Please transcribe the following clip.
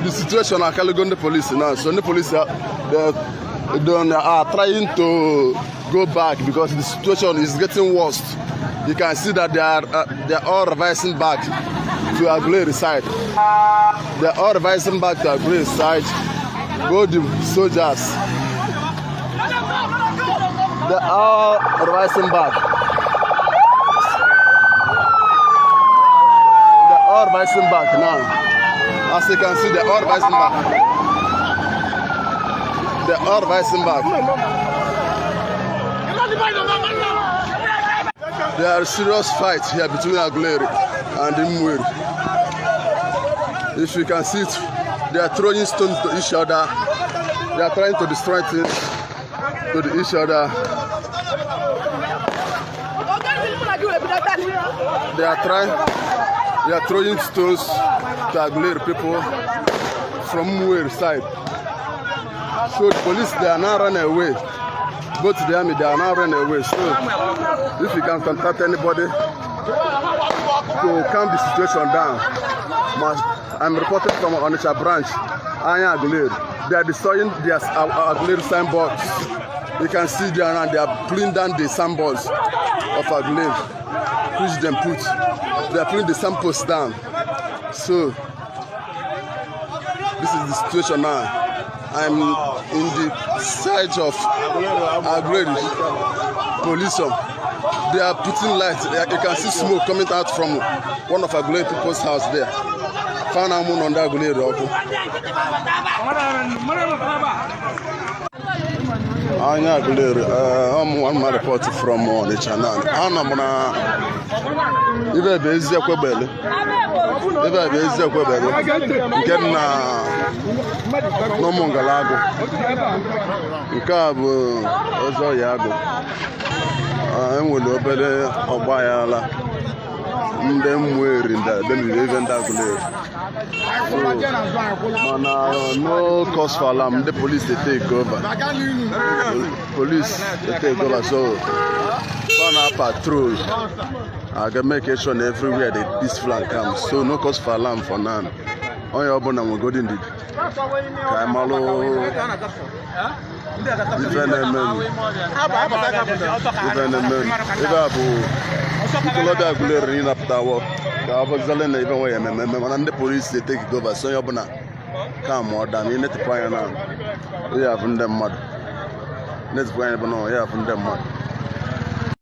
The situation akaligo ndị police now. So ndị police they are trying to go back because the situation is getting worse. You can see that they are all reversing back to Aguleri side. They are all reversing back to Aguleri side. Go the soldiers. They are all reversing back. They are all reversing back now. As you can see, they are all reversing back. They are all reversing back. There are serious fight here between Aguleri and Umueri. If you can see it, they are throwing stones to each other. They are trying to destroy things to each other. They are throwing stones to Aguleri people from Umueri side. So the police, they are now running away. Both the army, they are now running away. So if you can contact anybody to calm the situation down. I'm reporting from Onitsha branch, Anya Aguleri. They are destroying their Aguleri signboards. You can see there now they are pulling down the signboards of Aguleri, which them put. They are pulling the signposts down. So this is the situation now. I'm in the side of Aguleri police. They are putting light. You can see smoke coming out from one of Aguleri people's house there. Found out on the Aguleri ọkụ. Anya Aguleri, I'm one man report from Onitsha now. Anọ m na ibe bụ Eziekwebele. Ebe a bụ Eziekwebele nke dị na n'Ụmụngalagụ. Nke a bụ ọzọ ya agụ. Enwere obere ọgba aghara ndị Umueri demiri ebe ndị Aguleri. Mana no cause for alarm, ndị police dey take over. Police dey take over, so fa na patrol aga make sure na everywhere dey peaceful and calm. So no cause for alarm for now. Onye ọbụla nwegodi ndidi ka anyị malụ ife na-eme, ife na-eme. Ebe a bụ nkolobịa Aguleri niile apụtawo ka ọ bụzale na ife nwe ya ememe, mana ndị polisi dey take over, so onye ọbụla ka mụọ da ma ị netịpụ anya na ya afụ ndị mmadụ, netịpụ anya bụ na ya afụ ndị mmadụ.